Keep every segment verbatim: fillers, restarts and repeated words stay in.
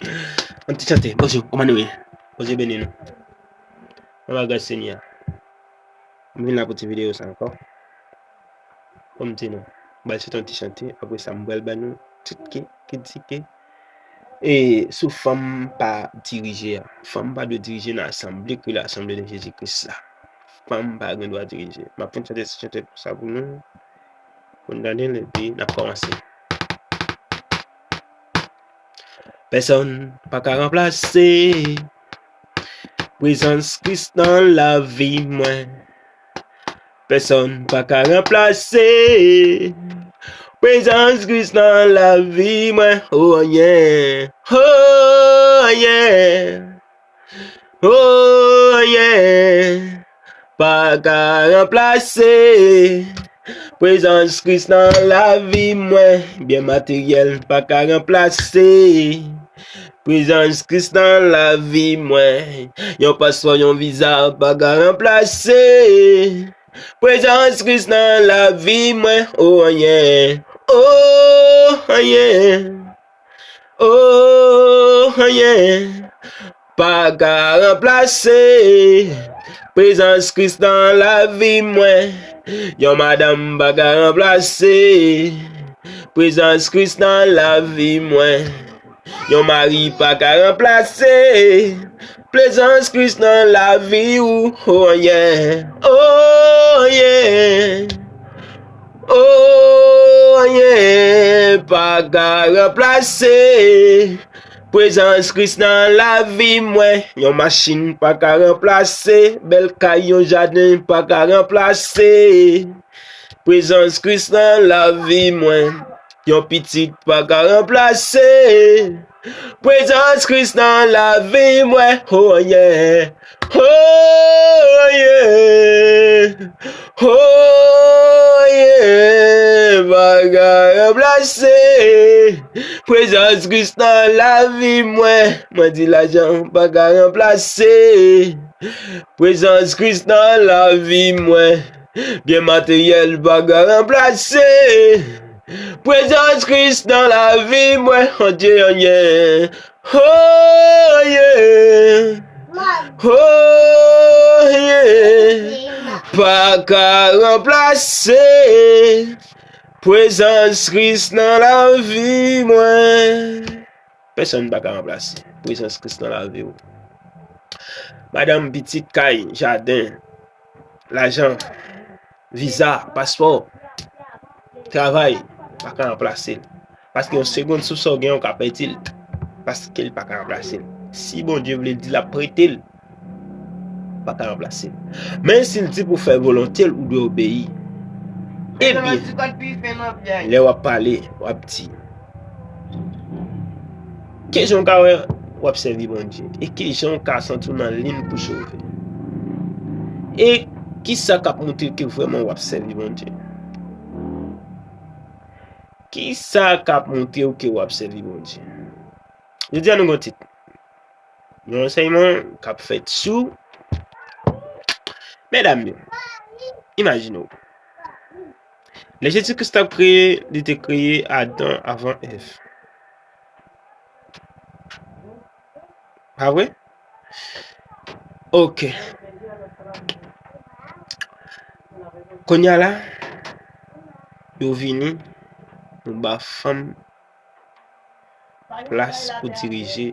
Yon ti chante. Bonjou, kòman nou ye? Bondye beni nou. Anba gras Senyè a. M vin la pou ti videyo sa ankò. Kòm m di nou, m pral chante yon ti chante, apre sa m pral ba nou tit ki, ki di ke, e, sou fanm pa dirije a. Fanm pa dwe dirije nan asanble ki rele Asanble de Jezi Kris la. Fanm pa gen dwa dirije. M ap fè yon chante, chante sa pou nou. Pou n tande l, epi n ap kòmanse. Pèsonn pa ka ranplase prezans Kris nan lavi mwen. Pèsonn pa ka ranplase prezans Kris nan lavi mwen. Oh yeah, oh yeah. Oh yeah, pa ka ranplase prezans Kris nan lavi mwen. Byen materyèl pa ka ranplase prezans Kris nan lavi mwen. Yon paspò, yon viza pa ka ranplase prezans Kris nan lavi mwen. Oh yeah, oh yeah. Oh yeah, pa ka ranplase prezans Kris nan lavi mwen. Yon madanm pa ka ranplase prezans Kris nan lavi mwen. Yon mari pa ka ranplase prezans Kris nan lavi ou. Oh yeah, oh yeah. Oh yeah, pa ka ranplase prezans Kris nan lavi mwen. Yon machin pa ka ranplase bèl kay, yon jaden pa ka ranplase prezans Kris nan lavi mwen. Yon pitit pa ka ranplase prezans Kris nan lavi mwen. Oh yeah, oh yeah, oh yeah, pa ka ranplase prezans Kris nan lavi mwen. Mwen di lajan pa ka ranplase prezans Kris nan lavi mwen. Byen materyèl pa ka ranplase prezans Kris nan lavi mwen. Oh yeah, yeah. Oh yeah. Oh yeah. Pa ka ranplase prezans Kris nan lavi mwen. Pèsonn pa ka ranplase prezans Kris nan lavi w. Madanm, pitit, kay, jaden, lajan, viza, paspò, travay, pa ka ranplase l. Paske yon segonn sou sa w gen, w ka pèdi l. Paske l pa ka ranplase l. Si Bondye vle l di l ap prete l, pa ka ranplase l. Men si l di pou w fè volonte l, ou dwe obeyi. Ebyen, lè w ap pale, w ap di, ki jan w ka wè w ap sèvi Bondye? E ki jan w ka santi w nan liy pou sove? E ki sa k ap montre ke vrèman w ap sèvi Bondye? Ki sa k ap montre w ke w ap sèvi Bondye? Jodi a nou gen yon tit. Yon ansèyman k ap fèt sou medam yo. Imajine w. Lè Jezi Kris t ap kreye, li te kreye Adan avan Èv. Pa vre? Ok. Kounye a la, yo vini, yo ba fanm plas pou dirije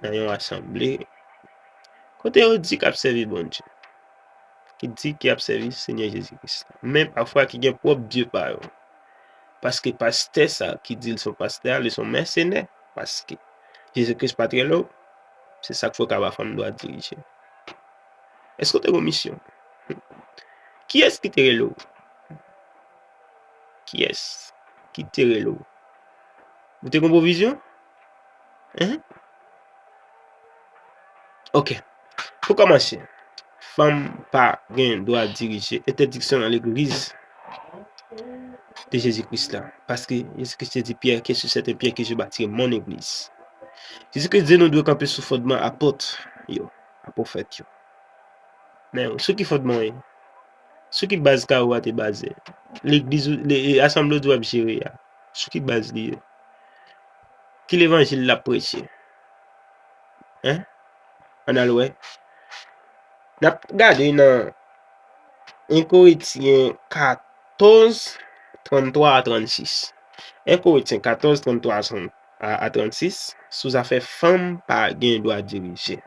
nan yon asanble kote yo di k ap sèvi Bondye, ki di k ap sèvi Senyè Jezi Kris la. Men pafwa ki gen pwòp dye pa yo. Paske pastè sa ki di l se yon pastè a, li se yon mèsenè. Paske Jezi Kris pa t rele w, se sa k fè w ka ba fanm dwa dirije. Èske w te gen yon misyon? Kiyès ki te rele w? Kiyès ki te rele w? Ou te gen pwovizyon? Hein? Ok. Pou kòmanse, fanm pa gen dwa dirije. Entèdiksyon nan legliz de Jezi Kris la. Paske Jezi Kris te di Pyè ke se sèten pyè ke je batirai mon église. Jezi Kris di nou dwe kanpe sou fondman apot yo, a pwofèt yo. Men sou ki fondman w ye? Sou ki baz kawo a te baze? Legliz, le, e, asanble w di w ap jere a, sou ki baz li ye? Ki levanjil l ap preche? Hein? Ann al wè. N ap gade nan en Korentyen katòz, tranntwa a trannsis. En Korentyen katòz, tranntwa a, a trannsis, sou zafè fanm pa gen dwa dirije.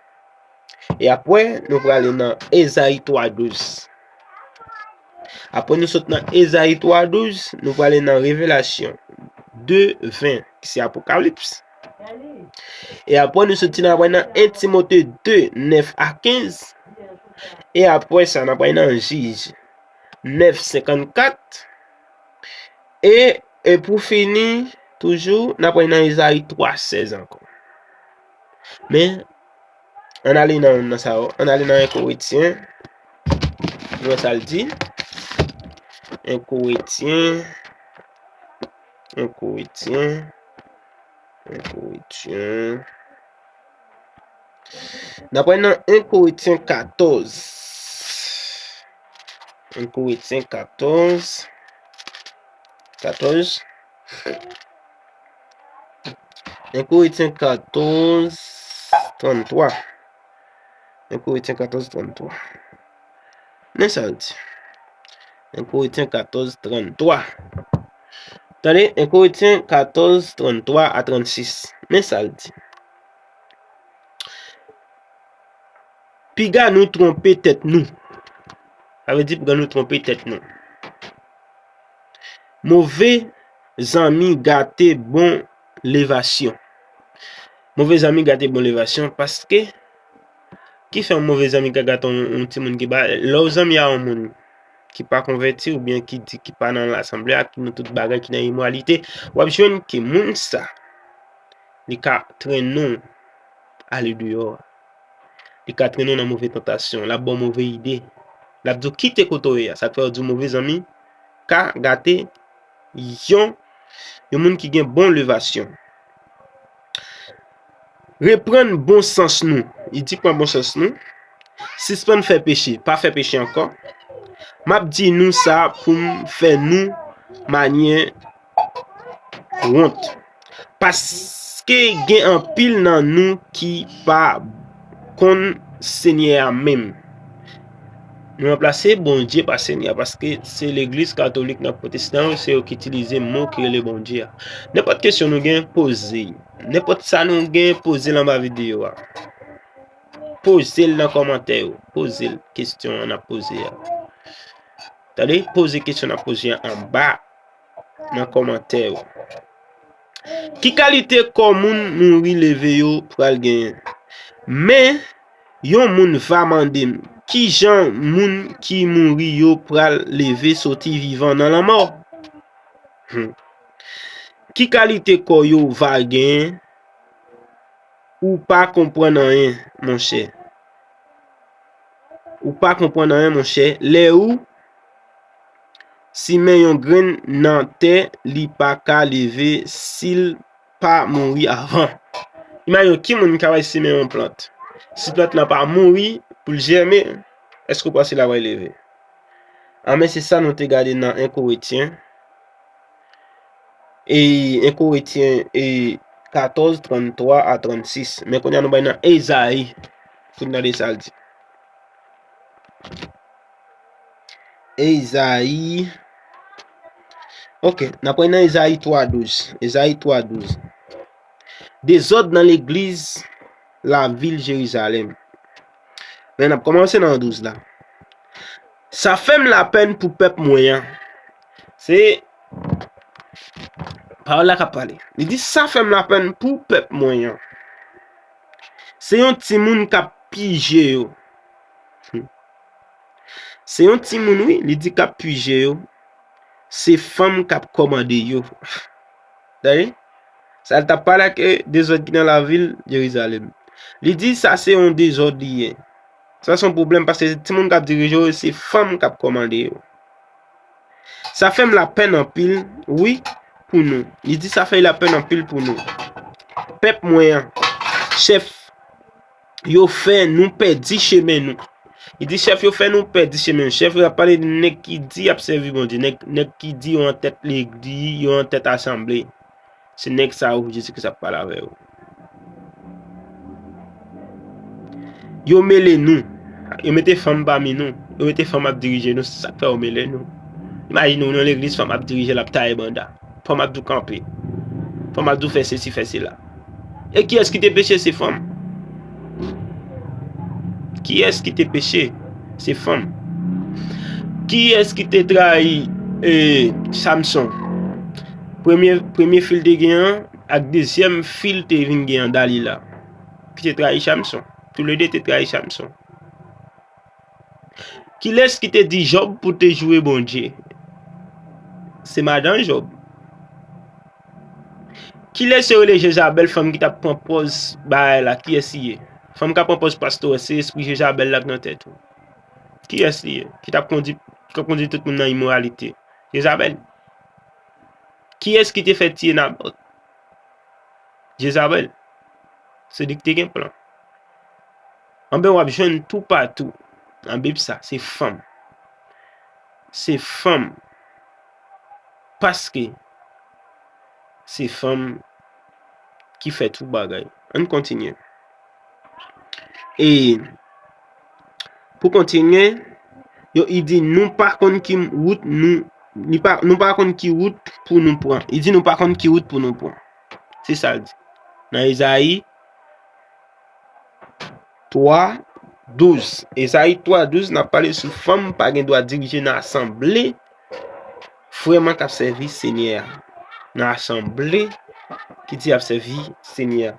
E apre, nou prale nan Ezayi twa douz. Apre nou sot nan Ezayi twa douz, nou prale nan Revelasyon de ven, ki se Apokalips. E apre nou soti nan, apre nan en Timote de, nèf a kenz. E apre sa, n ap pral nan Jij nèf senkannkat. E, e pou fini, toujou, n ap pral nan Ezayi twa sèz ankò. Men, ann ale nan, nan sa yo. Ann ale nan en Korentyen. Nou wè sa l di. En Korentyen. En Korentyen. En Korentyen. N ap pral nan en Korentyen katòz. En Korentyen katòz. Katòz. En Korentyen katòz, tranntwa. En Korentyen katòz, tranntwa. Men sa l di. En Korentyen katòz, tranntwa. Tande, en Korentyen katòz, tranntwa a trannsis. Men sa l di. Piga nou twonpe tèt nou. Sa vle di piga nou twonpe tèt nou. Move zanmi gate bon levasyon. Move zanmi gate bon levasyon, paske ki fè yon move zanmi ka gate yon, yon timoun ki ba, lè w zanmi a yon moun ki pa konvèti oubyen ki di ki pa nan lasanble a, ki nan tout bagay, ki nan imoralite, w ap jwenn ke moun sa, li ka trennen w ale deyò a. Li ka trennen w nan move tantasyon, l ap ba w move ide. L ap di w kite kote w ye a. Sa k fè yo di w move zanmi ka gate yon, yon moun ki gen bon levasyon. Reprann bon sans nou. Li di pran bon sans nou. Sispann fè peche. Pa fè peche ankò. M ap di nou sa pou m fè nou manyè wont. Paske gen anpil nan nou ki pa konn Senyè a menm. Nou ranplase Bondye pa Senyè a, paske se legliz katolik nan pwotestan yo, se yo ki itilize mo ki rele Bondye a. Nenpòt kesyon nou gen, poze. Nenpòt sa nou gen, poze l anba videyo a. Poze l nan kòmantè yo. Poze l kesyon an n ap poze a. Tande, poze kesyon n ap poze a anba nan kòmantè yo. Ki kalite kò moun mouri leve yo pral genyen? Men, yon moun va mande m, ki jan moun ki mouri yo pral leve soti vivan nan lanmò? Hmm. Ki kalite kò yo va genyen? Ou pa konprann anyen, monchè. Ou pa konprann anyen, monchè. Lè ou simen yon grenn nan tè, li pa ka leve si l pa mouri avan. Imajine w, ki moun ki kapab simen yon plant? Si plant lan pa mouri pou l jèmen, èske w panse l ap leve? Anben, se sa nou te gade nan en Korentyen. E en Korentyen, e katòz, tranntwa a trannsis. Men kounye a nou bay nan Ezayi. Pou n tande sa l di. Ezayi. Ok, n ap pran nan Ezayi twa douz. Ezayi twa douz. Dezòd nan legliz lavil Jerizalèm. Men n ap kòmanse nan douz la. Sa fè m lapenn pou pèp mwen an. Se pawòl la k ap pale. Li di, sa fè m lapenn pou pèp mwen an. Se yon timoun k ap pije yo. Hmm. Se yon timoun, wi, li di k ap pije yo. Se fanm k ap kòmande yo. Tande? Sa l t ap pale ak, eh, dezòd ki nan lavil Jerizalèm. Li di sa se yon dezòd li ye. Sa se yon pwoblèm paske se timoun k ap dirije yo, se fanm k ap kòmande yo. Sa fè m lapenn anpil, wi, pou nou. Li di sa fè lapenn anpil pou nou. Pèp mwen an, chèf yo fè nou pèdi chemen nou. Li di chèf yo fè nou pèdi chemen nou. Chèf yo ap pale de nèg ki di y ap sèvi Bondye, nèg, nèg ki di yo an tèt legliz, yo an tèt asanble. Se nèg sa yo Jezi Kris ap pale avè yo. Yo mele nou. Yo mete fanm pami nou. Yo mete fanm ap dirije nou. Se sa k fè yo mele nou. Imajine w nan legliz, fanm ap dirije, l ap taye banda. Fanm ap tou kanpe. Fanm ap tou fè sesi, fè sela. E kiyès ki te peche? Se fanm. Kiyès ki te peche? Se fanm. Kiyès ki te trayi, e, Samson? Premye, premye fi l te gen an ak dezyèm fi l te vin gen an, Dalila, ki te trayi Samson. Toulede te trayi Samson. Kilès ki te di Jòb pou te joure Bondye? Se madan Jòb. Kilès yo rele Jezabèl, fanm ki t ap pran pòz bagay la? Kiyès li ye? Fanm k ap pran pòz pastè, se espri Jezabèl la k nan tèt ou. Kiyès li ye? Ki t ap kondi, k ap kondi tout moun nan imoralite? Jezabèl. Kiyès ki te fè tiye Nabòt? Jezabèl. Se li ki te gen plan. Anben, w ap jwenn toupatou nan Bib sa, se fanm. Se fanm. Paske se fanm ki fè tout bagay. Ann kontinye. E pou kontinye, yo, li di, nou pa konn ki wout nou, li pa, nou pa konn ki wout pou nou pran. Li di, nou pa konn ki wout pou nou pran. Se sa l di. Nan Ezayi twa, douz. Ezayi twa, douz, n ap pale sou fanm pa gen dwa dirije nan asanble frè mwen k ap sèvi Senyè a. Nan asanble ki di ap sèvi Senyè a.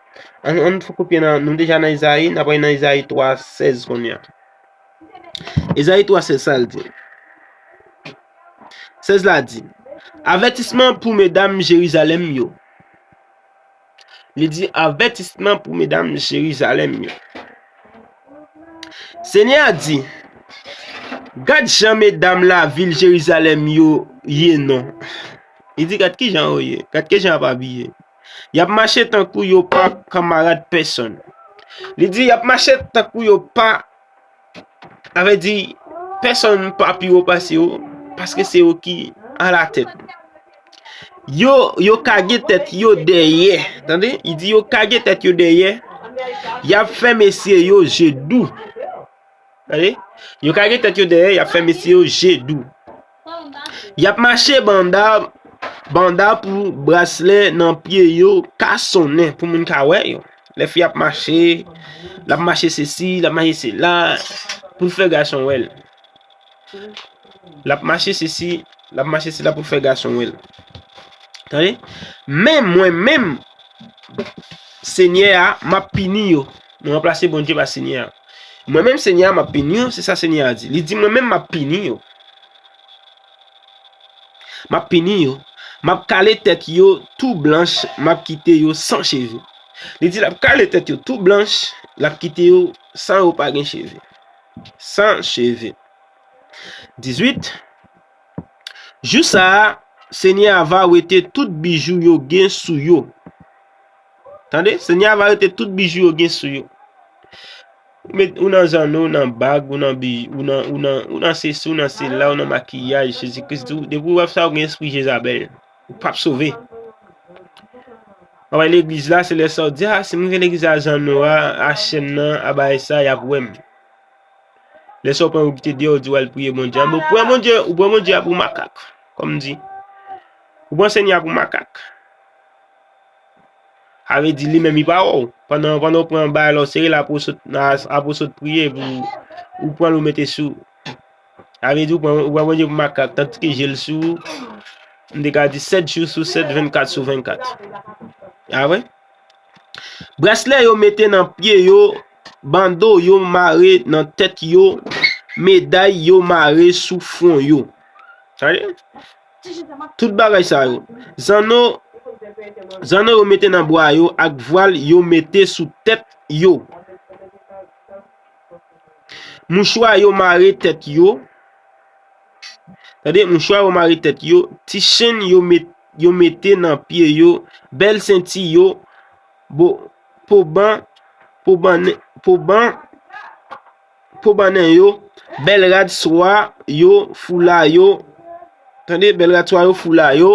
Ann, ann fokopye nan, nou deja nan Ezayi, n ap pale nan Ezayi twa, sèz kounye a. Ezayi twa, sèz, sa l di? Sèz la di, avètisman pou medam Jerizalèm yo. Li di, avètisman pou medam Jerizalèm yo. Senyè a di, gad jan medam lavil Jerizalèm yo ye non. Li di, gad kijan yo ye, gad kijan y ap abiye. Y ap mache tankou yo pa kanmarad pèsonn. Li di, y ap mache tankou yo pa, sa vle di, pèsonn pa pi wo pase yo, paske se yo ki alatèt. Yo, yo kage tèt yo dèyè. Tande? Li di yo kage tèt yo dèyè. Y ap fè mesye yo je dou. Tande? Yo kage tèt yo dèyè, y ap fè mesye yo je dou. Y ap mache banda, banda pou braslè nan pye yo ka sonnen pou moun ka wè yo. Lè fi ap mache, l ap mache sesi, l ap mache sela, pou l fè gason wè l. L ap mache sesi, l ap mache sela pou l fè gason wè l. Tande? Men mwen menm, Senyè a, m ap pini yo. Nou ranplase Bondye pa Senyè a. Mwen menm, Senyè a, m ap pini yo, se sa Senyè a di. Li di, mwen menm, m ap pini yo. M ap pini yo. M ap kale tèt yo tou blanch, m ap kite yo san cheve. Li di l ap kale tèt yo tou blanch, l ap kite yo san yo pa gen cheve. San cheve. Dizuit, jou sa a, Senyè a va wete tout bijou yo gen sou yo. Tande, Senyè a va wete tout bijou yo gen sou yo. Ou met, ou nan zanno, ou nan bag, ou nan bij, ou nan, ou nan, ou nan sesi, ou nan sela, ou nan makiyaj, Jezi Kris di w, depi w ap sa, ou gen espri Jezabèl. Ou p ap sove. Anba legliz la, se lè sa w di, a, si m gen legliz a zanno a, a chèn nan, a bagay sa, y ap wè m. Lè sa w pran ou kite deyò, ou di w al priye Bondye. Anben, ou pran Bondye, ou pran Bondye a pou makak, kòm di. Ou pran Senyè a pou makak. Sa vle di li menm li pa wè w. Pandan, pandan w pran bagay la, w sere l apre w sot, apre w sot priye, epi w, ou pran l ou mete sou. Sa vle di ou pran, ou pran Bondye pou makak, tandike je l sou, m te ka di sèt jou sou sèt, vennkat sou vennkat. A vre? Braslè yo mete nan pye yo, bando yo mare nan tèt yo, meday yo mare sou fwon yo. Tande? Tout bagay sa yo. Zanno, zanno yo mete nan bra yo ak vwal yo mete sou tèt yo. Mouchwa yo mare tèt yo. Tande, mouchwa yo mare tèt yo. Ti chenn yo met, yo mete nan pye yo. Bèl senti yo. Bo, poban, poban, poban, pobannen yo. Bèl rad swa yo, foula yo. Tande, bèl rad swa yo, foula yo.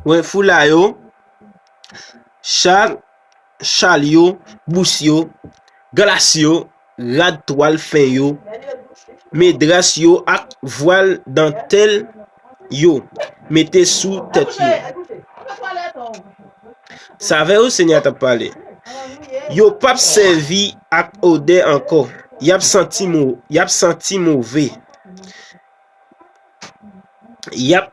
Wen, foula yo. Chal, chal yo, bous yo. galas yo, rad twal fen yo, medras yo ak vwal dantèl yo mete sou tèt yo. Sa avè yo Senyè a t ap pale. Yo p ap sèvi ak odè ankò. Y ap santi mo, y ap santi move. Y ap,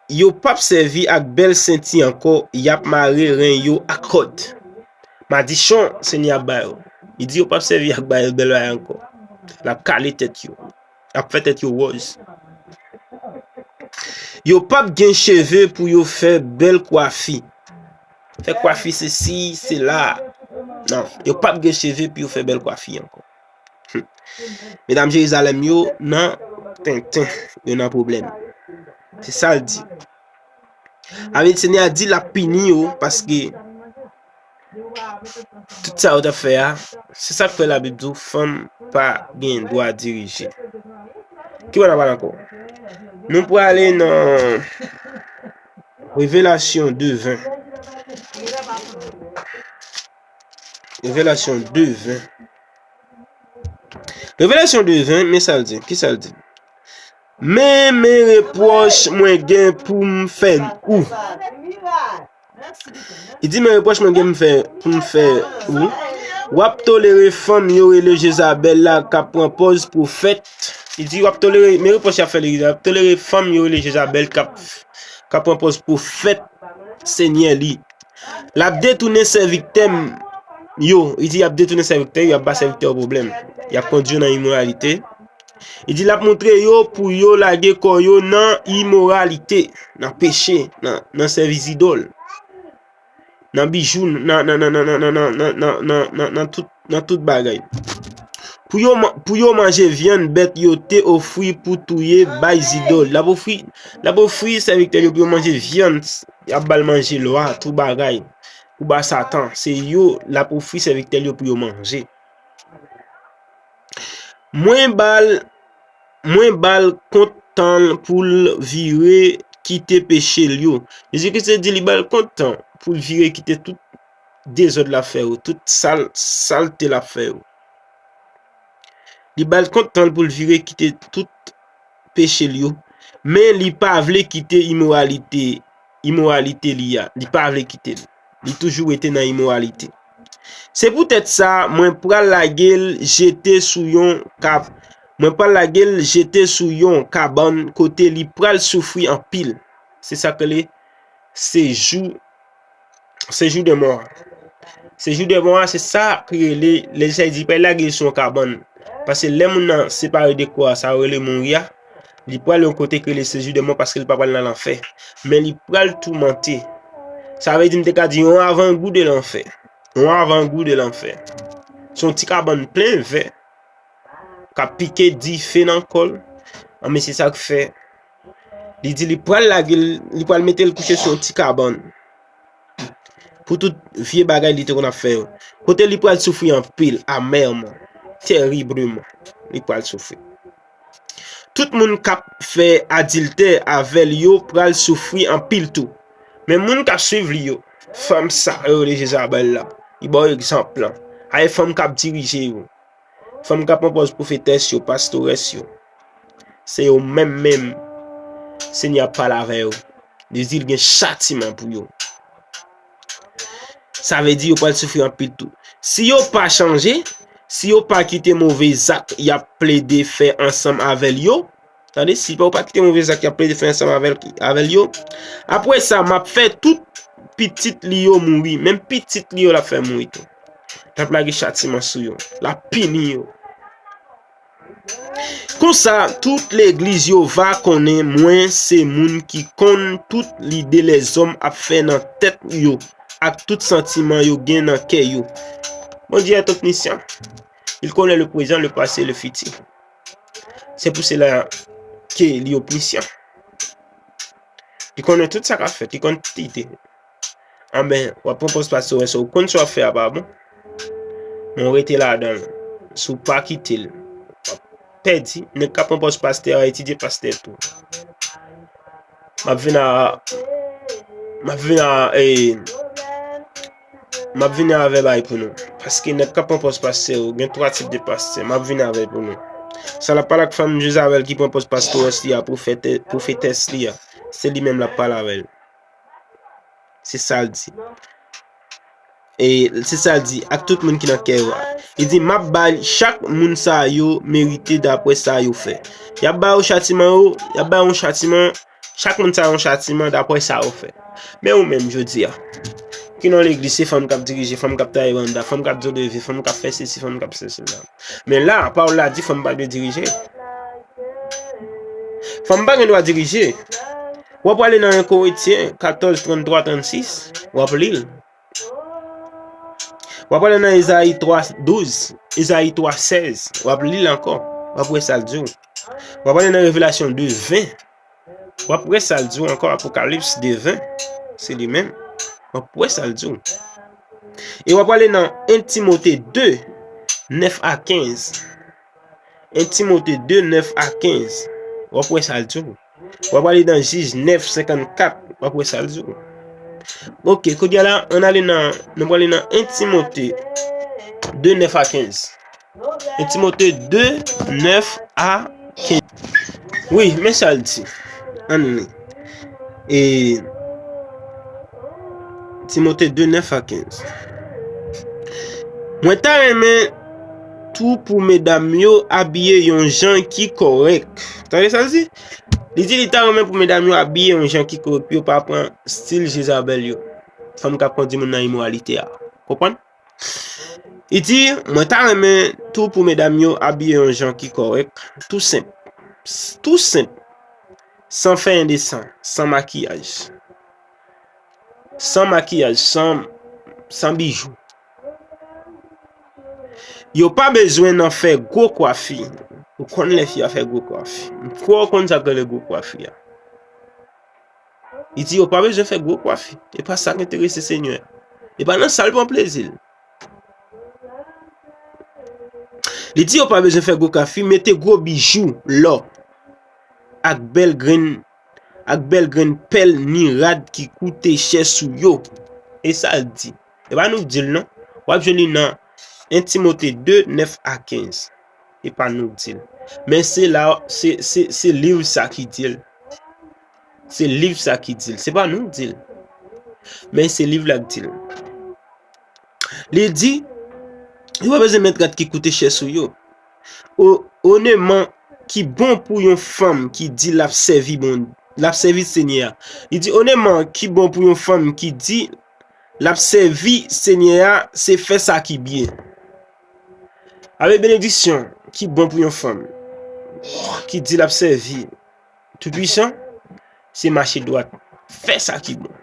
yo p ap sèvi ak bèl senti ankò, y ap mare ren yo ak kòd. Madichon Senyè a ba yo. Li di yo p ap sèvi ak bay bèl bagay ankò. L ap kale tèt yo. L ap fè tèt yo wòz. Yo p ap gen cheve pou yo fè bèl kwafi. Fè kwafi sesi, sela. Non, yo p ap gen cheve pou yo fè bèl kwafi ankò. Medam Jerizalèm yo nan tenten, yo nan pwoblèm. Se sa l di. Avè Senyè a di l ap pini yo paske tout sa yo t ap fè a, se sa k fè Labib di w fanm pa gen dwa dirije. Ki bò n ap pale ankò? Nou prale nan Revelasyon de ven. Revelasyon de ven. Revelasyon de ven, men sa l di. Ki sa l di? Men, men repwòch mwen gen pou m fè ou. Li di, men repwòch mwen gen m fè, pou m fè ou. W ap tolere fanm yo rele Jezabèl la k ap pran pòz pwofèt. Li di, w ap tolere, men repwòch y ap fè legliz la, w ap tolere fanm yo rele Jezabèl k ap, k ap pran pòz pwofèt Senyè li. L ap detounen sèviktè m yo. Li di, y ap detounen sèviktè yo, y ap ba sèviktè yo pwoblèm. Y ap kondui yo nan imoralite. Li di, l ap montre yo pou yo lage kò yo nan imoralite, nan peche, nan, nan sèvi zidòl, nan bijou, nan, nan, nan, nan, nan, nan, nan, nan, nan, nan tout, nan tout bagay. Pou yo, man- pou yo manje vyann bèt yo te ofri pou touye bay zidòl. L ap ofri, l ap ofri sèviktè yo pou yo manje vyann, y ap ba l manje lwa, tout bagay. Pou ba Satan, se yo l ap ofri sèviktè yo pou yo manje. Mwen ba l, mwen ba l kont tan l pou l vire kite peche l yo. Jezi Kris te di li ba l kont tan pou l vire kite tout dezòd l ap fè yo, tout sal, salte l ap fè yo. Li ba l kont tan l pou l vire kite tout peche l yo, men li pa vle kite imoralite, imoralite li a. Li pa vle kite l. Li toujou rete nan imoralite. Se poutèt sa, mwen pral lage l jete sou yon kab, mwen pral lage l jete sou yon kabann kote li pral soufri anpil. Se sa k rele sejou, sejou dèmò a. Sejou dèmò a, se sa ki rele, lè sa di, pral lage l sou yon kabann. Paske lè moun nan separe de kò a, sa yo rele mouri a, li pral yon kote ki rele sejou dèmò paske li pa pral nan lanfè. Men li pral toumante. Sa vle di, m te ka di, yon avangou de lanfè. Yon avangou de lanfè. Se yon ti kabann plen vè k ap pike dife nan kò l. Anben, se sa k fè. Li di li pral lage l, li pral mete l kouche sou yon ti kabann. Pou tout vye bagay li te konn ap fè yo. Kote li pral soufri anpil, amèman, tèribleman. Li pral soufri. Tout moun k ap fè adiltè avè l yo pral soufri anpil tou. Men moun k ap swiv li yo, fanm sa yo rele Jezabèl la, li ba w egzanp lan. Ay fanm k ap dirije yo. Fanm k ap pran pòz pwofetès yo, pastorès yo. Se yo menm menm Senyè ap pale avè yo. Li di l gen chatiman pou yo. Sa vle di yo pral soufri anpil tou. Si yo pa chanje, si yo pa kite move zak y ap plede fè ansanm avè l yo, tande, si yo pa kite move zak y ap plede fè ansanm avè l, avè l yo, apre sa, m ap fè tout pitit li yo mouri. Menm pitit li yo, l ap fè mouri tou. L ap lage chatiman sou yo. L ap pini yo. Konsa, tout legliz yo va konnen mwen se moun ki konn tout lide lèzòm ap fè nan tèt yo ak tout santiman yo gen nan kè yo. Bondye est omniscient. Il connaît le présent, le passé, le futur. C'est pour cela que li omniscient. Li konnen tout sa k ap fèt, li konn tout ide. Anben, w ap pran pòz pastè, w wè sa, ou konn sa w ap fè a pa bon. Men w rete ladan l. Si w pa kite l, w ap pèdi. Nèg k ap pran pòz pastè a, etidye pastè tou. M ap vin a, m ap vin a, eh, M ap vini avè bay pou nou. Paske nèg k ap pran pòz pastè yo, gen twa tip de pastè. M ap vini avè l pou nou. Sa l ap pale ak fanm Jezabèl ki pran pòz pastewès li a, pwofète-, pwofetès li a. Se li menm l ap pale avè l. Se sa l di. E se sa l di ak tout moun ki nan kè yo a. Li di, "M ap bay chak moun sa yo merite dapre sa yo fè." Y ap ba yo chatiman yo, y ap ba yo yon chatiman, chak moun sa yo yon chatiman dapre sa yo fè. Men ou menm, jodi a, ki nan legliz, se fanm k ap dirije, fanm k ap taye banda, fanm k ap di w leve, fanm k ap fè sesi, fanm k ap fè sela. Men la, pawòl la di fanm pa dwe dirije. Fanm pa gen dwa dirije. W ap prale nan en Korentyen katòz, tranntwa, trannsis, w ap li l. W ap prale nan Ezayi twa, douz, Ezayi twa, sèz, w ap li l ankò, w ap wè sa l di w. W ap prale nan Revelasyon de, ven, w ap wè sa l di w ankò, Apokalips de, ven, se li menm, w ap wè sa l di w. E w ap prale nan en Timote de, nèf a kenz. En Timote de, nèf a kenz. W ap wè sa l di w. W ap prale nan Jij nèf, senkannkat. W ap wè sa l di w. Ok, kounye a la, ann ale nan, nou prale nan en Timote de, nèf a kenz. En Timote de, nèf a kenz. Wi, men sa l di. Ann li. E Timote de, nèf a kenz. Mwen ta renmen tou pou medam yo abiye yon jan ki kòrèk. Tande sa l di? Li di li ta renmen pou medam yo abiye yon jan ki kòrèk, pou yo pa pran stil Jezabèl yo. Fanm k ap kondi moun nan imoralite a. Konprann? Li di, mwen ta renmen tou pou medam yo abiye yon jan ki kòrèk, tou senp. Tou senp. San fè endesan, san makiyaj. San makiyaj, san, san bijou. Yo pa bezwen nan fè gwo kwafi. Ou konn lè fi a fè gwo kwafi. M kwè w konn sa k rele gwo kwafi a. Li di yo pa bezwen fè gwo kwafi. E pa sa k enterese Senyè a. E pa nan sa l pran plezi l. Li di yo pa bezwen fè gwo kwafi, mete gwo bijou, lò, ak bèl grenn, ak bèl grenn pèl ni rad ki koute chè sou yo. E sa l di. E pa nou k di l non. W ap jwenn li nan en Timote de, nèf a kenz. E pa nou k di l. Men se la, se, se, se liv sa ki di l. Se liv sa ki di l. Se pa nou k di l. Men se liv la k di l. Li di, yo pa bezwen met rad ki koute chè sou yo. O-, oneman ki bon pou yon fanm ki di l ap sèvi Bon-, l ap sèvi Senyè a. Li di, oneman ki bon pou yon fanm ki di l ap sèvi Senyè a, se fè sa ki byen. Avèk benediksyon ki bon pou yon fanm ki di l ap sèvi Toupisan, se mache dwat. Fè sa ki bon.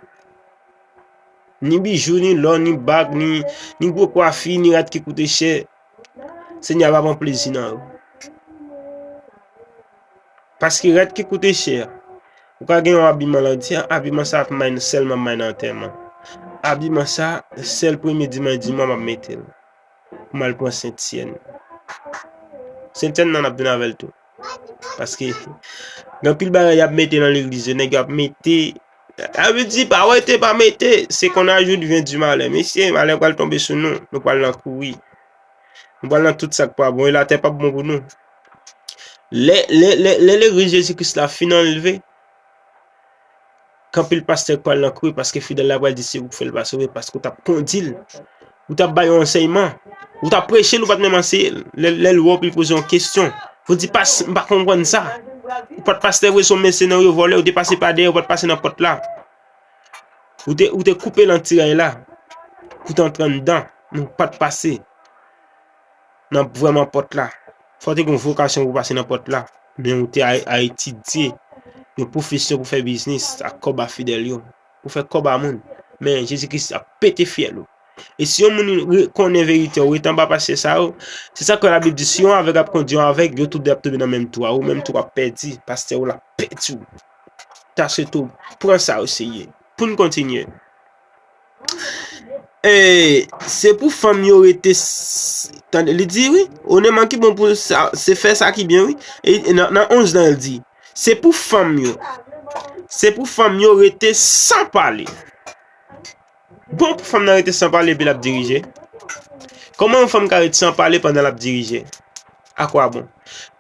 Ni bijou, ni lò, ni bag, ni, ni gwo kwafi, ni rad ki koute chè. Senyè a pa pran plezi nan yo. Paske rad ki koute chè, ou ka gen yon abiman lan di, abiman sa ap may, sèlman may nan antèman. Abiman sa, sèl premye dimanch di mwa m ap mete l. Pou m al pran sentyèn. Sentyèn nan, n ap vin avè l tou. Paske gen anpil bagay y ap mete nan legliz yo, nèg yo ap mete. Sa vle di, pa wete, pa mete. Se qu'on ajoute vient du malheur. Mesye, malè pral tonbe sou nou. Nou pral nan kouri. Nou pral nan tout sa k pa bon. E latè p ap bon pou nou. Lè, lè, lè, lè legliz Jezi Kris la fin anlve, gen anpil pastè k pral nan kouri paske fidèl la pral di se ou k fè l pa sove, paske ou t ap kondi l. Ou t ap bay yon ansèyman. Ou t ap preche l, ou pa t menm anseye l. Lè, lè l wè w, pou l poze yon kesyon. Pou l di, "Pas, m pa konprann sa." Ou pa t pastè vre, se yon mèsenè, ou yo vòlè, ou te pase pa dèyè, ou pa t pase nan pòt la. Ou te, ou te koupe l an ti ray la. Pou w te antre anndan, men ou pa t pase nan vrèman pòt la. Fò w te gen yon vokasyon pou w pase nan pòt la. Men ou te a, a etidye yon pwofesyon pou fè biznis ak kòb a fidèl yo. Pou fè kòb a moun. Men Jezi Kris ap pete fyèl ou. E si yon moun re-, konnen verite, ou rete anba pastè sa yo, se sa ke Labib di, si yon avèg ap kondi yon avèg, yo tou de ap tonbe nan menm twou a, ou menm tou w ap pèdi, pastè ou la pèdi w. Ta swete w pran sa o serye. Pou n kontinye. E, se pou fanm yo rete s-, tande, li di wi, oneman ki bon pou sa, se fè sa ki byen wi. E nan, nan onz lan, li di, se pou fanm yo. Se pou fanm yo rete san pale. bon pou fanm nan rete san pale epi l ap dirije? Kòman yon fanm ka ret san pale pandan l ap dirije? Akwabon?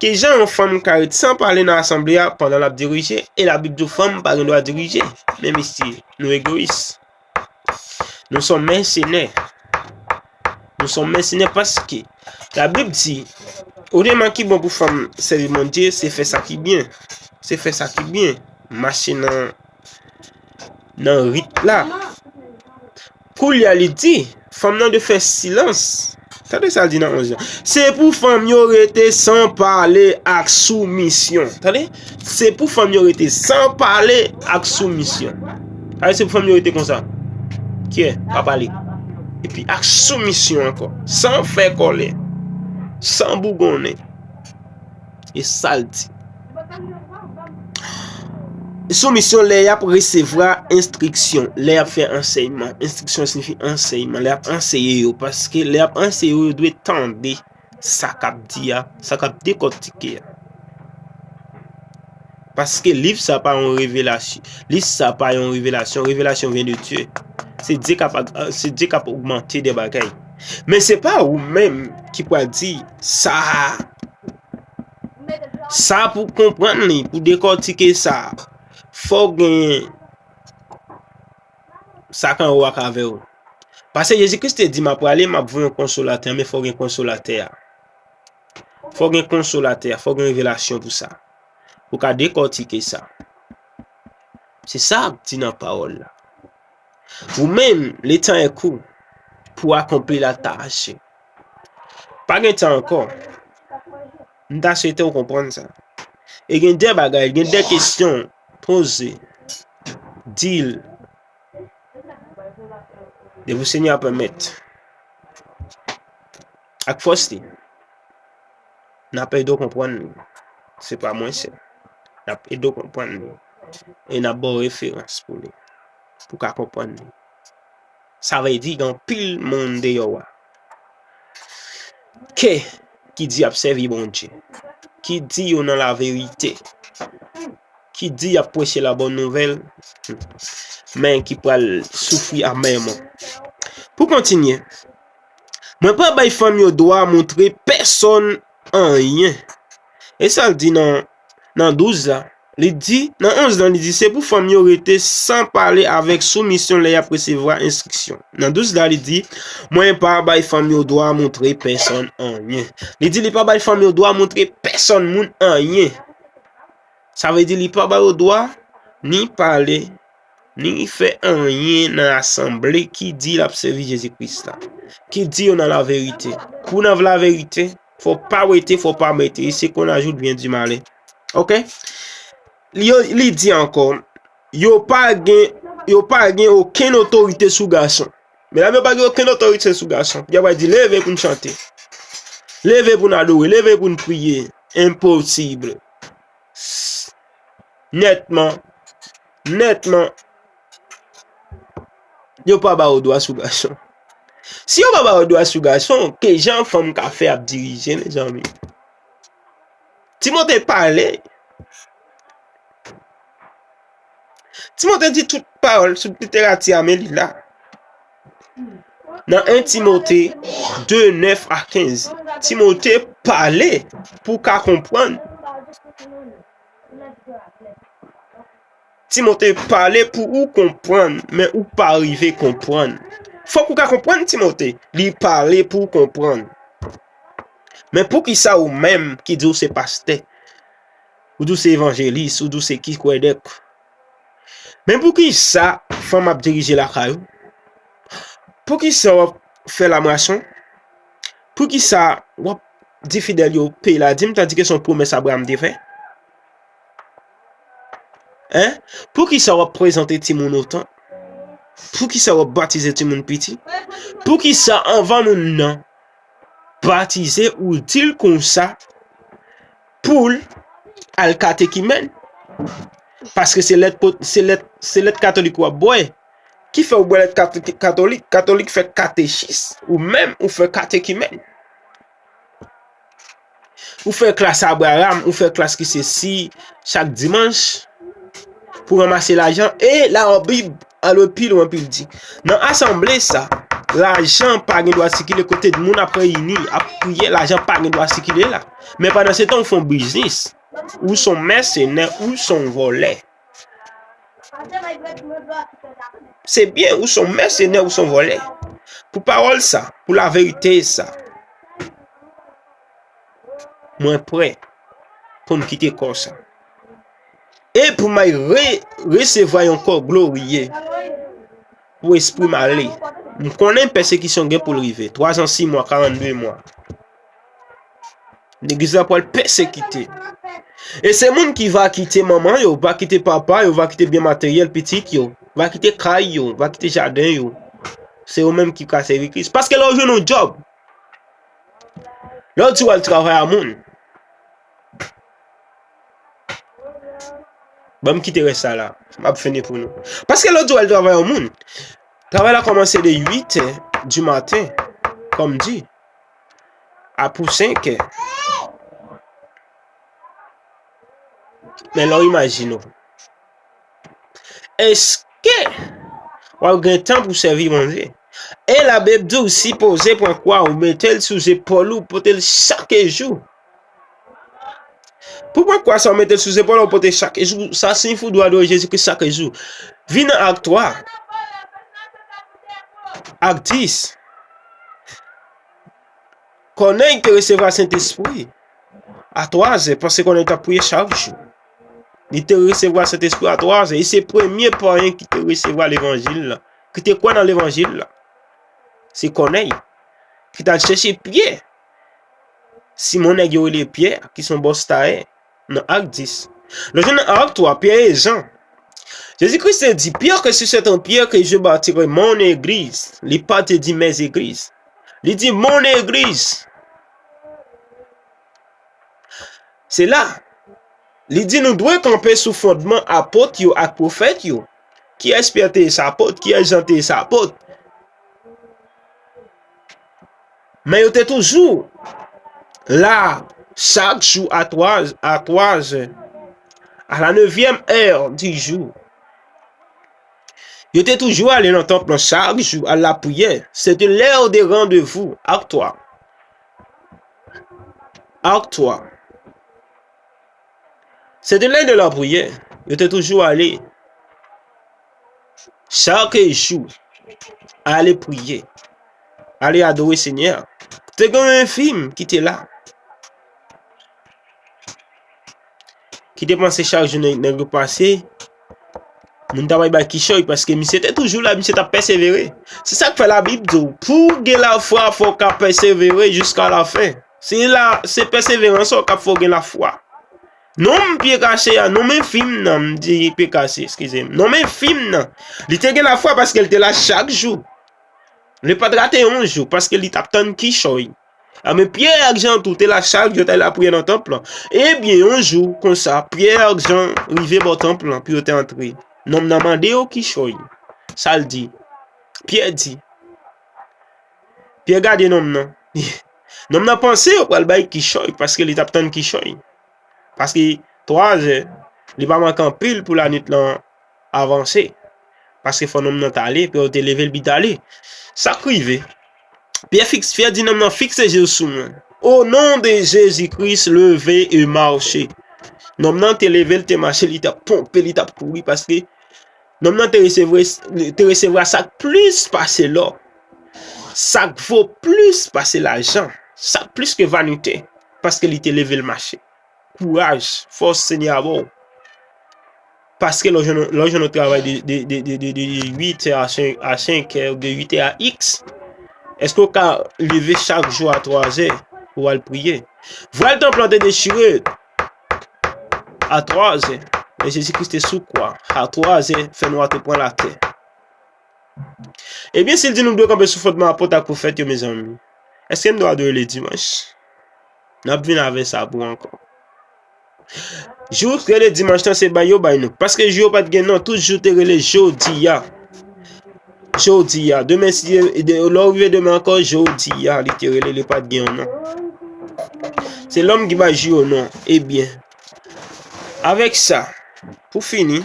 Kijan yon fanm ka ret san pale nan asanble a pandan l ap dirije? E Labib di w fanm pa gen dwa dirije. Men mesye, nou egoyis. Nou son mèsenè. Nou son mèsenè paske Labib di, olyeman ki bon pou fanm sèvi Bondye, se fè sa ki byen. Se fè sa ki byen. Mache nan, nan rit la. Koulye a li di, fanm nan dwe fè silans. Tande sa l di nan onz lan. Se pou fanm yo rete san pale ak soumisyon. Tande? Se pou fanm yo rete san pale ak soumisyon. Tande, se pou fanm yo rete konsa. Kyè, pa pale. Epi ak soumisyon ankò. San fè kòlè. San bougonnen. E sa l di. Soumisyon lè y ap resevwa enstriksyon, lè y ap fè ansèyman. Enstriksyon siyifi ansèyman. Lè y ap anseye yo, paske lè y ap anseye yo, yo dwe tande sa k ap di a, sa k ap dekòtike a. Paske liv sa pa yon revelasyon. Liv sa pa yon revelasyon. Revelasyon vyen de Dye. Se Dye k ap, se Dye k ap ogmante de bagay. Men se pa ou menm ki pral di sa. Sa pou konprann li, pou dekòtike sa, fò w gen sa k anwo ak avè w. Paske Jezi Kris te di, "M ap prale, m ap voye yon konsolatè," men fò w gen konsolatè a. Fò w gen konsolatè a, fò w gen revelasyon pou sa. Pou w ka dekòtike sa. Se sa k di nan pawòl la. Ou menm, le tan est court pour accomplir la tâche. Pa gen tan ankò. M ta swete w konprann sa. E gen de bagay, gen de kesyon, poze, di l, depi Senyè a pèmèt, ak fòs li, n ap ede w konprann li. Se pa mwen sèl. N ap ede w konprann li. E n ap ba w referans pou li. Pou w ka konprann li. Sa vle di gen anpil moun deyò a. Ke ki di y ap sèvi Bondye, ki di yo nan laverite, ki di y ap preche la bonne nouvelle, men ki pral soufri amèman. Pou kontinye, mwen pa bay fanm yo dwa montre pèsonn anyen. E sa l di nan, nan douz la, li di, nan onz la, li di, se pou fanm yo rete san pale avèk soumisyon lè y ap resevwa enstriksyon. Nan douz la, li di, mwen pa bay fanm yo dwa montre pèsonn anyen. Li di, li pa bay fanm yo dwa montre pèsonn moun anyen. Sa vle di, li pa ba yo dwa ni pale, ni fè anyen nan asanble ki di l ap sèvi Jezi Kris la, ki di yo nan laverite. Pou w nan laverite, fò w pa wete, fò w pa mete. E se qu'on ajoute bien du malin. Oke? Li, li di ankò, yo pa gen, yo pa gen okenn otorite sou gason. Medam yo pa gen okenn otorite sou gason. Yo pa di, leve pou n chante. Leve pou n adore. Leve pou n priye. Enposib. Nètman, nètman, yo pa ba yo dwa sou gason. Si yo pa ba yo dwa sou gason, ke jan fanm ka fè ap dirije, mezanmi? Timote pale. Timote di tout pawòl sou literati a, men li la. Nan en Timote de, nèf a kenz, Timote pale pou w ka konprann. Timote pale pou ou konprann, men ou pa rive konprann. Fòk ou ka konprann Timote. Li pale pou w konprann. Men poukisa ou menm ki di w se pastè, ou di w se evanjelis, ou di w se ki kwèdèk, men poukisa fanm ap dirije lakay ou? Poukisa w ap fè lamwason? Poukisa w ap di fidèl yo peye ladim, tandike se yon pwomès Abraram te fè? Hein? Poukisa w ap prezante timoun o tanp? Poukisa w ap batize timoun piti? Poukisa anvan moun nan batize, ou di l konsa pou l al katekimèn? Paske se lèt, se lèt, se lèt katolik w ap bwè. Ki fè w bwè lèt katolik? Katolik fè katechis. Ou menm, ou fè katekimèn. Ou fè klas Abraram, ou fè klas ki se si chak dimanch pou ranmase lajan. E la, an Bib, ale pi lwen, pi l di, nan asanble sa, lajan pa gen dwa sikile, kote moun ap reyini, ap priye, lajan pa gen dwa sikile la. Men pandan se tan, ou fè yon biznis, ou se yon mèsenè, ou se yon vòlè. Se byen, ou se yon mèsenè, ou se yon vòlè. Pou pawòl sa, pou laverite sa, mwen prè pou m kite kò sa. E pou m al re, resevwa yon kò gloriye, pou espri m ale. M konnen pèsekisyon gen pou l rive. Twa zan, sis mwa, karannde mwa. Legliz la pral pèsekite. E se moun ki va kite manman yo, va kite papa yo, va kite byen materyèl pitit yo, va kite kay yo, va kite jaden yo. Se yo menm ki ka sèvi Kris. Paske lè w jwenn yon djòb, lè w di w al travay a moun, ban m kite rès sa la. M ap fini pou nou. Paske lè w di w al travay a moun, travay la kòmanse de uit è di maten, kòm di, a pou senk è. Men lè w imajine w, èske w ap gen tan pou sèvi Bondye? E Labib di w sipoze pran kwa w, mete l sou zepòl ou, pote l chak jou. Pou pran kwa sa w mete l sou zepòl ou, pote chak jou, sa siyifi w dwe adore Jezi Kris chak jou. Vin nan Ak twa, Ak dis. Kònèy te resevwa Sentespri a twazè, paske Kònèy t ap priye chak jou. Li te resevwa Sentespri a twazè, e se premye payen ki te resevwa levanjil la, ki te kwè nan levanjil la. Se Kònèy, ki t al chèche Pyè. Simon nèg yo rele Pyè, ki se yon bòs tayè, nan Ak dis. Lè w jwenn nan Ak twa, Pyè e Jan. Jezi Kris te di, Pierre, que sur cette pierre que je bâtirai mon église. Li pa te di mes églises. Li di mon église. Se la, li di nou dwe kanpe sou fondman apot yo ak pwofèt yo. Kiyès Pyè te ye sa apot? Kiyès Jan te ye sa apot? Men yo te toujou la chak jou a twa, a twa zè, à la neuvième heure du jour. Yo te toujou ale nan tanp lan chak jou, al lapriyè. C'était l'heure de rendez-vous. Ak twa. Ak twa. Se te lè de lapriyè. Yo te toujou ale chak jou, ale priye, ale adore Senyè a. Te gen yon enfim ki te la, ki te panse chak jou nèg, nèg yo pase, moun ta pral bay kichòy, paske misye te toujou la, misye t ap pèsevere. Se sa k fè Labib di w, pou w gen lafwa, fò w ka pèsevere jiska lafen. Se la, se pèseverans ou k ap fè w gen lafwa. Nonm pye kase a, nonm enfim nan, m di pye kase, eskize m. Nonm enfim nan, li te gen lafwa paske l te la chak jou. Li pa t rate yon jou, paske li t ap tann kichòy. A, men Pyè ak Jan tou te la chak jou, yo t al lapriyè nan tanp lan. Ebyen, yon jou, konsa, Pyè ak Jan rive bò tanp lan pou yo te antre. Nonm nan mande yo kichòy. Sa l di? Pyè di. Pyè gade nonm nan. Nonm nan panse yo pral bay kichòy, paske li t ap tann kichòy. Paske twa zè, li pa manke anpil pou lanwit lan avanse. Paske fò nonm nan t ale, Pyè te leve l bit ale. Sa k rive? Pyè fiks, Pyè di nonm nan, fikse je w sou mwen. Au nom de Jésus-Christ, levez et marchez. Nonm nan te leve, l te mache, li t ap ponpe, li t ap kouri, paske nonm nan te resevwa, te resevwa sa k plis pase lò, sa k vo plis pase lajan, sa k plis ke vanite, paske li te leve, l mache. Kouraj, fòs Senyè a ba w. Paske lè w jwenn, lè w jwenn yon travay de, de, de uit è a senk, a senk è, de uit è a iks, èske w ka leve chak jou a twa zè pou w al priye? Vwal tanp lan te dechire a twa zè, lè Jezi Kris te sou kwa, a twa zè, fènwa te pran latè. Ebyen, si l di nou dwe kanpe sou fondman apot ak pwofèt yo, mezanmi, èske n dwe adore le dimanch? N ap vin avè sa pou ankò. Jou k rele dimanch lan, se bay yo bay nou. Paske jou yo pa t gen non, tout jou te rele jodi a. Jodi a. Demen, si, de, lè w rive demen ankò, jodi a, li te rele, li pa t gen yon non. Se lòm ki bay jou yo non. Ebyen, avèk sa, pou fini,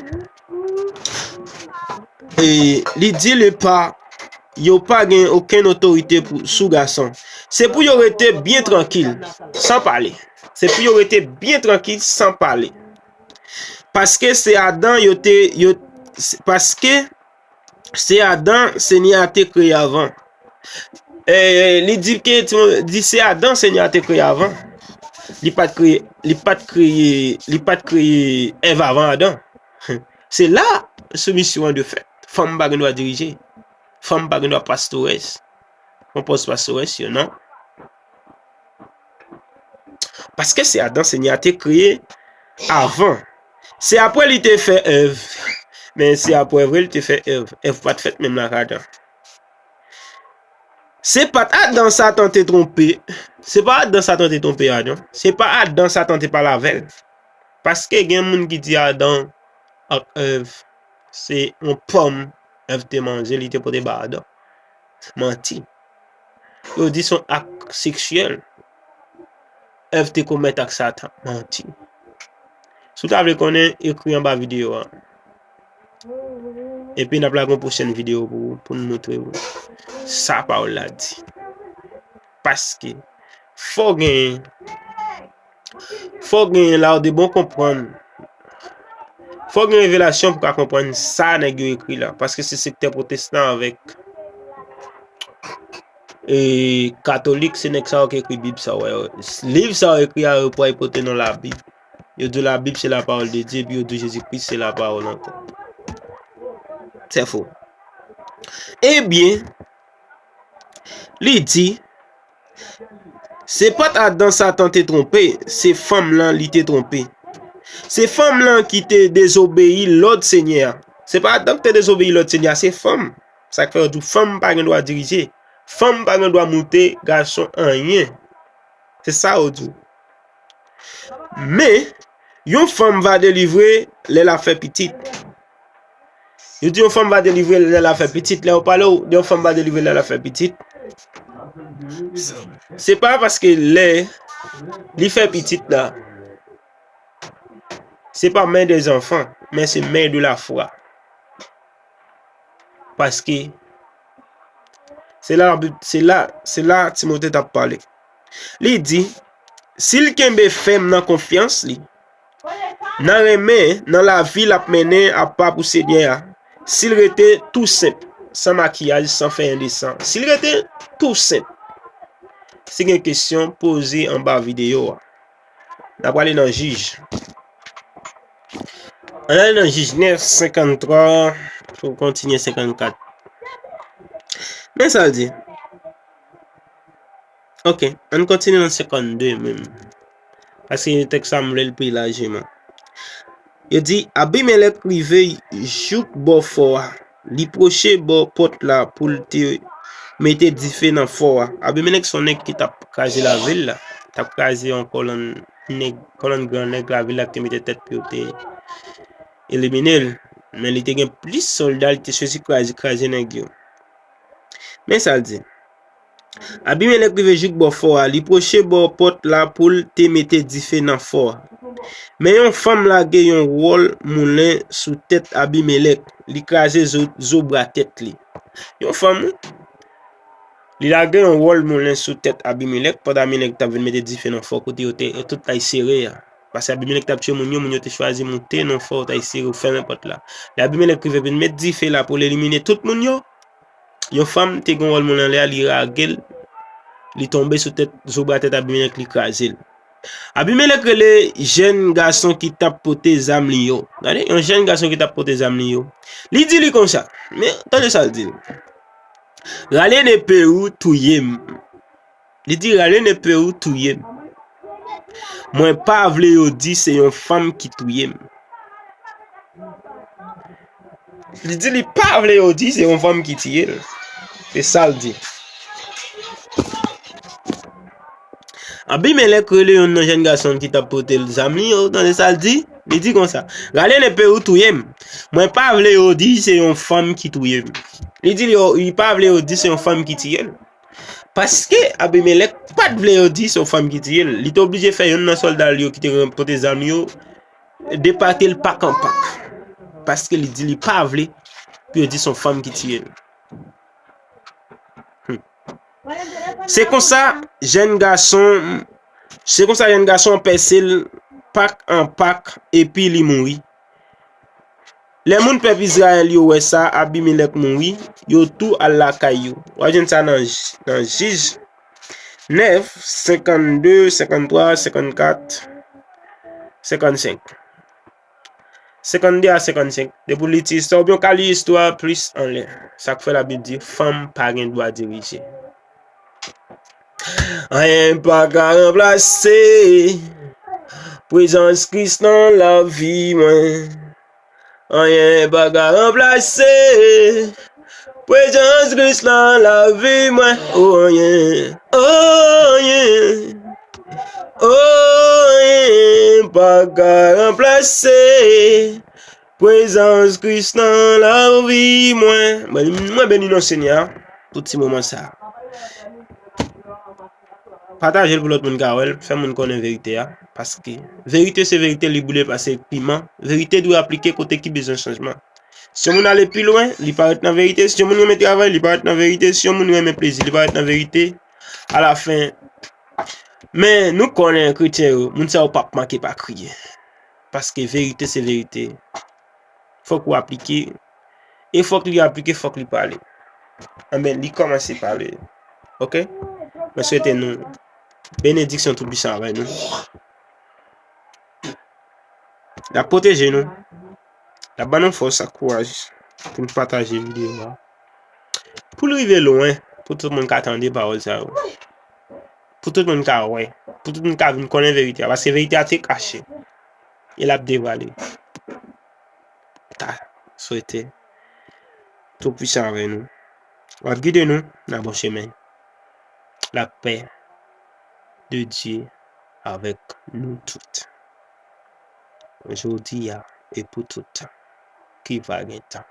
E li di, le pa, yo pa gen okenn otorite pou, sou gason. Se pou yo rete byen trankil, san pale. Se pou yo rete byen trankil, san pale. Paske se Adan yo te, yo, paske se Adan Senyè a te kreye avan. E, li di ke, di se Adan Senyè a te kreye avan. Li pa t kreye, li pa t kreye, li pa t kreye Èv avan Adan. Se la soumisyon an de fèt. Fanm pa gen dwa dirije. Fanm pa gen dwa pastorès. Pran pòz pastorès yo, non. Paske se Adan Senyè a te kreye avan. Se apre li te fè Èv. Men se apre vre li te fè Èv. Èv pa t fèt menm lè ak Adan. Se pa t Adan Satan te twonpe. Se pa Adan Satan te twonpe Adan. Se pa Adan Satan te pale avè l. Paske gen moun ki di Adan ak Èv se yon pòm Èv te manje, li te pote ba Adan. Manti. Yo di se yon ak seksyèl Èv te komèt ak Satan. Manti. Si w ta vle konnen, ekri anba videyo a. Epi n ap lage yon pwochèn videyo pou ou, pou n montre ou sa pawòl la di. Paske fò w gen, fò w gen la de bon konprann. Fò w gen revelasyon pou w ka konprann sa nèg yo ekri la. Paske se sektè pwotestan avèk e, katolik, se nèg sa yo ki ekri Bib sa yo. Liv sa yo ekri a, yo pral pote non Labib. Yo di Labib se la parole de Dieu, epi yo di Jezi Kris se la parole ankò. Se fo. Ebyen, li di, se pa t Adan Satan te twonpe, se fanm lan li te twonpe. Se fanm lan ki te dezobeyi lòd Senyè a. Se pa Adan ki te dezobeyi lòd Senyè a, se fanm. Sa k fè yo di w fanm pa gen dwa dirije. Fanm pa gen dwa moute gason anyen. Se sa yo di w. Men, yon fanm va delivre lè l ap fè pitit. Yo di yon fanm va delivre lè l ap fè pitit. Lè yo pale w de yon fanm va delivre lè l ap fè pitit, se pa paske lè li fè pitit la, se pa mè dè zanfan, men se mè de la fwa. Paske se la, se la, se la Timote t ap pale. Li di, si l kenbe fèm nan konfyans li, nan renmen, nan lavi l ap mennen apa pou Senyè a, si l rete tou senp, san makiyaj, san fè endesan, si l rete tou senp, si gen kesyon, poze anba videyo a. N ap prale nan Jij. Ann ale nan Jij nèf, senkanntwa, pou kontinye senkannkat. Men sa l di. Ok, ann kontinye nan senkannde menm. Paske tèks sa m vle l pi lajeman. Yo di, Abimelèk rive jouk bò fò a. Li pwoche bò pòt la pou l te mete dife nan fò a. Abimelèk se yon nèg ki t ap kraze lavil la. T ap kraze yon kòlonn nèg, kòlonn gran nèg lavil la ki te mete tèt pou yo te elimine l. Men li te gen plis sòlda, li te chwazi kraze, kraze nèg yo. Men sa l di. Abimelèk rive jouk bò fò a, li pwoche bò pòt la pou l te mete dife nan fò a. Men yon fanm lage yon wòl moulen sou tèt Abimelèk, li kraze zo, zo bra tèt li. Yon fanm, wi. Li lage yon wòl moulen sou tèt Abimelèk, pandan Abimelèk t ap vin mete dife nan fò kote yo te, yo tout t al sere a. Paske Abimelèk t ap tiye moun yo, moun yo te chwazi moute nan fò, yo t al sere, yo fèmen pòt la. Lè Abimelèk rive vin met dife la pou l elimine tout moun yo, yon fanm te gen wòl moun anlè a, li rage l, li tonbe sou tèt, zo bra tèt Abimelèk, li kraze l. Abimelèk rele jèn gason ki t ap pote zam li yo. Gade, yon jèn gason ki t ap pote zam li yo. Li di li konsa, men tande sa l di l. Rale nepe ou, touye m. Li di, rale nepe ou, touye m. Mwen pa vle yo di se yon fanm ki touye m. Li di li pa vle yo di se yon fanm ki tiye l. Se sa l di. Abimelèk rele youn nan jèn gason ki t ap pote l zam li yo, tande sa l di? Li di konsa, rale nepe ou touye m. Mwen pa vle yo di se yon fanm ki touye m. Li di li, li pa vle yo di se yon fanm ki tiye l. Paske Abimelèk pa t vle yo di se yon fanm ki tiye l. Li te oblije fè youn nan sòlda l yo ki te pote zam yo depake l pak an pak. Paske li di li pa vle pou yo di se yon fanm ki tiye l. Hmm. Se konsa, jèn gason, se konsa jèn gason an pèse l pak an pak, epi li mouri. Lè moun pèp Izrayèl yo wè sa, Abimelèk mouri, yo tou al lakay yo. W a jwenn sa nan, nan Jij nèf, senkannde, senkanntwa, senkannkat, senkannsenk. Senkannde a senkannsenk. Depi w li ti istwa, oubyen w ka li istwa plis anlè. Sa k fè Labib di, fanm pa gen dwa dirije. Anyen pa ka ranplase prezans Kris nan lavi mwen. Anyen pa ka ranplase prezans Kris nan lavi mwen. O anyen, o anyen, o anyen pa ka ranplase prezans Kris nan lavi mwen. Mwen, mwen beni non Senyè a pou ti moman sa a. Pataje l pou lòt moun ka wè l, fè moun konnen verite a. Paske verite se verite, li boule pase piman. Verite dwe aplike kote ki bezwen chanjman. Si yon moun ale pi lwen, li pa ret nan verite. Si yon moun renmen travay, li pa ret nan verite. Si yon moun renmen plezi, li pa ret nan verite. Alafen, men nou konnen kretyen yo, moun sa yo p ap manke pa kriye. Paske verite se verite. Fòk ou aplike. E fòk li aplike, fòk li pale. Anben, li kòmanse pale. Oke? Mwen swete nou benediksyon Toupisan avè nou. L ap pwoteje nou. L ap ban nou fòs ak kouraj pou n pataje videyo a. Pou l rive lwen, pou tout moun ka tande pawòl sa yo. Pou tout moun ka wè. Pou tout moun ka vin konnen verite a. Paske verite a te kache. E l ap devale. Ta swete Toupisan avè nou. L ap gide nou nan bon chemen. Lapè de Dye avèk nou tout. Jodi a e pou tout tan ki va gen tan.